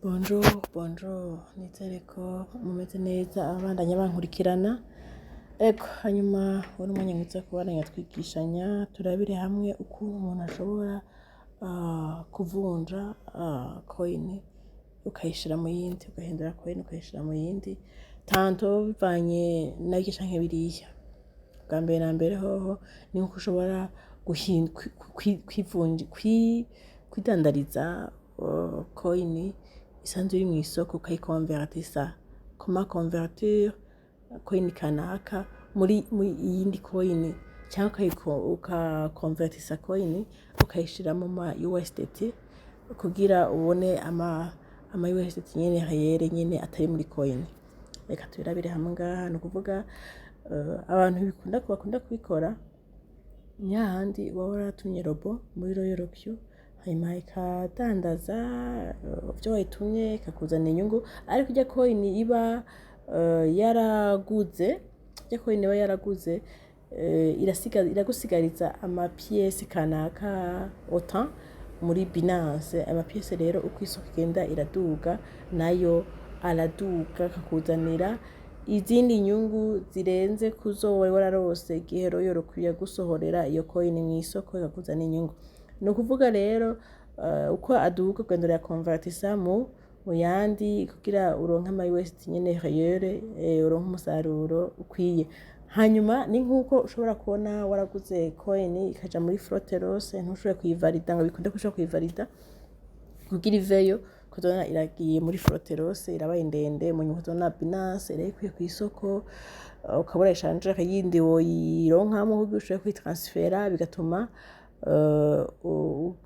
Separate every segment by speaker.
Speaker 1: Bonjour, bonjour, nizere ko mumeze neza abandanya bankurikirana. Ego, hanyuma uwo ni umwanya mwiza wo kubandanya twigishanya, turabire hamwe ukuntu umuntu ashobora kuvunja coin ukayishira mu yindi, ugahindura coin ukayishira mu yindi, tantôt bivanye n'iki canke biriya. Bwa mbere na mbere hoho ni nkuko ushobora kwidandariza coin isanzwe iri mw'isoko, ukayikonvertisa. Comment convertir coin kanaka muri iyindi coin, canke ukakonvertisa coin ukayishira mu ma USDT kugira ubone ama USDT nyene réel, nyene atari muri coin. Reka tubirabire hamwe ngaha. Ni ukuvuga abantu bakunda kubikora ni hahandi uba waratumye robot muri Royal Q, hanyuma ikadandaza ivyo wayitumye, ikakuzanira inyungu, ariko irya coin iba yaraguze, irya coin iba yaraguze iragusigariza ama pièces kanaka autant muri Binance. Ama pièces rero, uko isoko igenda iraduga, nayo araduga, akakuzanira izindi nyungu zirenze kuzo wari wararose igihe Royal Q yagusohorera iyo coin mw'isoko ikakuzanira inyungu. Ni ukuvuga rero uko aduga ugenda urayakonvertisa mu yandi kugira uronke ama USD nyene réel, uronke umusaruro ukwiye. Hanyuma ni nkuko ushobora kubona waraguze coin ikaja muri float loss, ntushobore kuyivalida ngo bikunde ko ushobora kuyivalida kugira iveyo, ukazobona iragiye muri float loss, irabaye ndende. Mu nyuma ukazobona Binance irayikuye kw'isoko, ukabura échangeur yindi woyironkamwo kugira ushobore kuyitransfera, bigatuma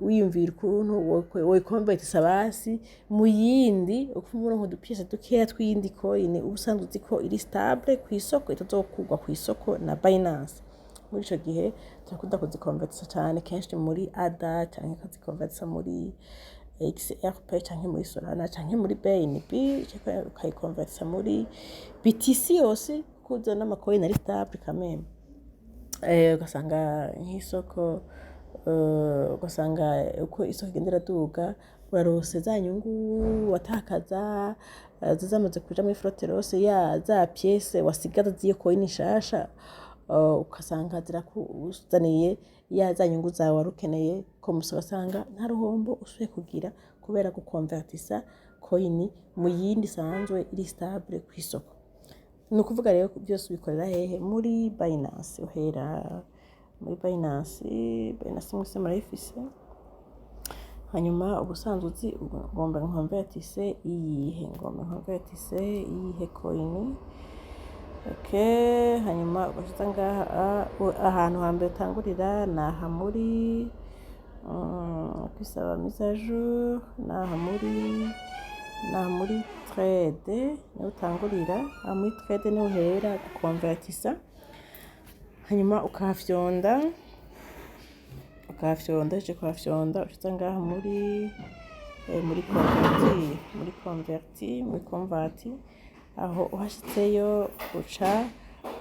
Speaker 1: wiyumvira ukuntu woyikonvertisa basi mu yindi, ukuma uronka udupièces dukeya tw'iyindi coin uba usanzwe uzi ko iri stable kw'isoko, itazokurwa kw'isoko na Binance. Muri ico gihe turakunda kuzikonvertisa cane kenshi muri ADA, canke ukazikonvertisa muri XRP, canke muri Solana, canke muri BNB, canke ukayikonvertisa muri BTC yose, kuko n'amacoin ari stable quand même. Ugasanga nk'isoko, ugasanga uko isoko igenda iraduga, urarose za nyungu watakaza zamaze kuja muri float loss, ya za pièces wasigaza z'iyo coin nshasha, ugasanga zirakuzaniye ya za nyungu zawe wari ukeneye ko musa, ugasanga nta ruhombo usubiye kugira kubera gukonvertisa coin mu yindi isanzwe iri stable kw'isoko. Ni ukuvuga rero byose ubikorera hehe? Muri Binance. Uhera muri Binance. Binance mwese murayifise. Hanyuma ubusanzwe uzi ngomba nkonvertise iyihe, ngomba nkonvertise iyihe coin. Okay, hanyuma ugashiza ngaha ahantu hambere utangurira ni aha muri kwisaba mise à jour, ni aha muri trade niho utangurira. Aha muri trade niho uhera gukonvertisa. Hanyuma ukahafyonda, uhejeje kuhafyonda ushiza ngaha muri convertir, muri converti, muri convert. Aho uhashitseyo uca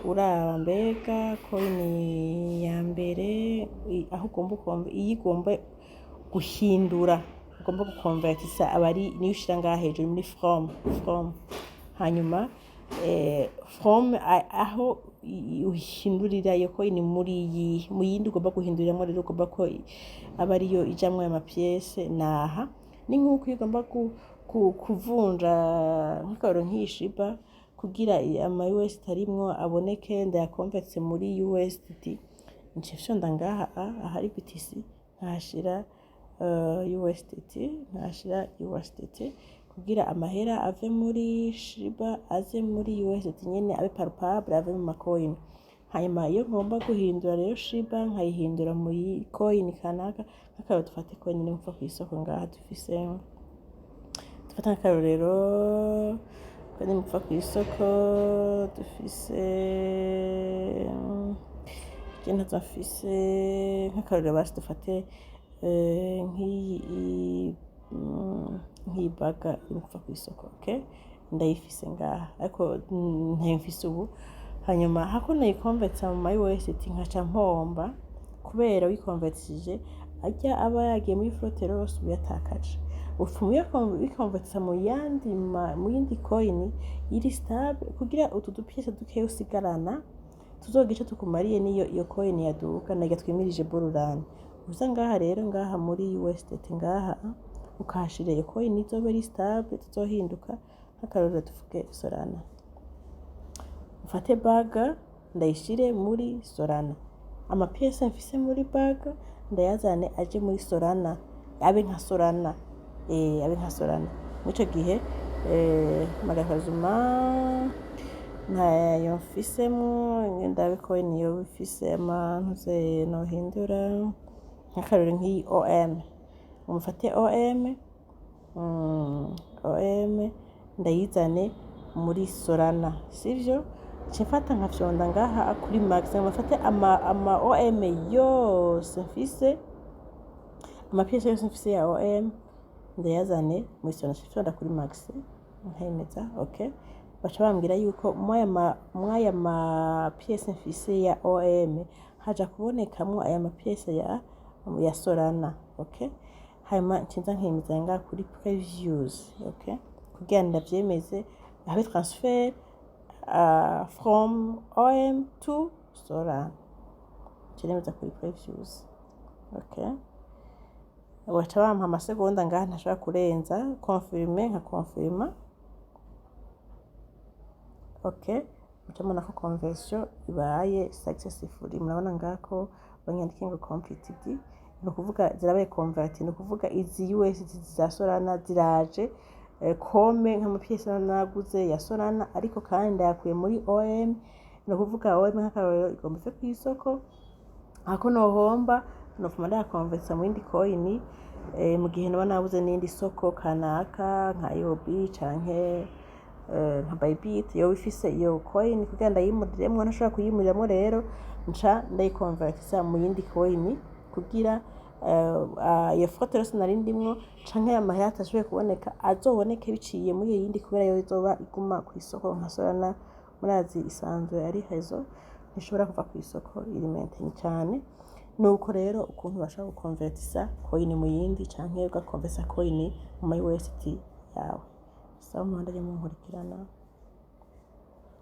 Speaker 1: uraba mbega coin ya mbere aho ugomba iyo ugomba guhindura, ugomba gukonvertisa, aba ari niyo ushira ngaha hejuru muri from. Hanyuma from aho uhindurira iyo coin muri iyi mu yindi ugomba guhinduriramo rero, ugomba ko aba ariyo ijamwo aya mapièces, naha. Ni nk'uko iyo ugomba kuvunja nk'akarorero nk'iyi Shiba, kugira ama USD arimwo aboneke, ndayakonvertise muri USDT, nca mfyonda ngaha ahari BTC, nkahashira USDT, nkahashira USDT kugira amahera ave muri Shiba aze muri USDT nyene, abe palpable, ave mu macoin. Hanyuma iyo ngomba guhindura rero Shiba nkayihindura muri coin kanaka, nk'akarorero dufate coin iri kuva kw'isoko ngaha dufise, dufate nk'akarorero coin iri kuva kw'isoko dufise, je ntazo mfise. Nk'akarorero basi dufate nk'iyi baga iri kuva kw'isoko. Okay, ndayifise ngaha, ariko ntayo mfise ubu. Hanyuma hako nayikonvertisa mu ma USDT nkaca mpomba, kubera wikonvertishije ajya aba yagiye muri float loss, uba uyatakaje. Ufuma ubikonvertisa mu yindi coin iri stable, kugira utu dupièces dukeya usigarana tuzogira ico tukumariye niyo iyo coin yaduka. Naga twimirije bull run. Uza ngaha rero, ngaha muri USDT, ngaha ukahashira iyo coin izoba iri stable, tuzohinduka. Nk'akarorero, tuvuge Solana. Mfate bag, ndayishire muri Solana. Amapièces mfise muri bag ndayazane aje muri Solana, abe nka Solana, abe nka Solana. Muri ico gihe malheureusement ntayo mfisemwo. Ndabe coin yoba ifise amantuze nohindura. Nk'akarorero, nk'iyi OM, mufate OM, OM ndayizane muri Solana, sivyo? Nce mfata nkafyonda ngaha kuri max, mfate ama OM yose mfise, amapièces yose mfise ya OM ndayazane muri Solana. Nce mfyonda kuri max, nkemeza, okay. Baca bambwira yuko mwaya ma pièces mfise ya OM haja kubonekamwo aya mapièces ya Solana, okay. Hanyuma ncinza nkemeza ngaha kuri previews, okay, kugira ndavyemeze, habe transfer from OM to Solana. Nce nemeza kuri previews, okay. Baca bampa amasegonda ngaha ntashobora kurenza. Confirme, nka confirma, okay. Muca mubona ko conversion ibaye successfully. Murabona ngaha ko banyandikiye ngo completed, ni ukuvuga zirabaye convert. Ni ukuvuga izi USD za Solana ziraje comme nk'amapièces naguze ya Solana, ariko kandi ndayakuye muri OM. Ni ukuvuga OM, nk'akarorero, igomba ive kw'isoko, ako nohomba nofuma ndayakonvertisa mu yindi coin, mu gihe noba nabuze n'indi soko kanaka nka IOB canke nka Bybit yoba ifise iyo coin kugira ndayimuriremwo. Ntashobora kuyimuriramwo rero, nca ndayikonvertisa mu yindi coin kugira iyo fraude yose nari ndimwo canke aya mahera atashoboye kuboneka azoboneke biciye muri iyo yindi, kubera yo izoba iguma kw'isoko. Nka Solana, murazi, isanzwe ari réseau, ntishobora kuva kw'isoko, iri maintenue cane. Nuko rero ukuntu bashobora gukonvertisa coin mu yindi canke ugakonvertisa coin mu ma USD yawe. Sawa, muhanda munkurikirana.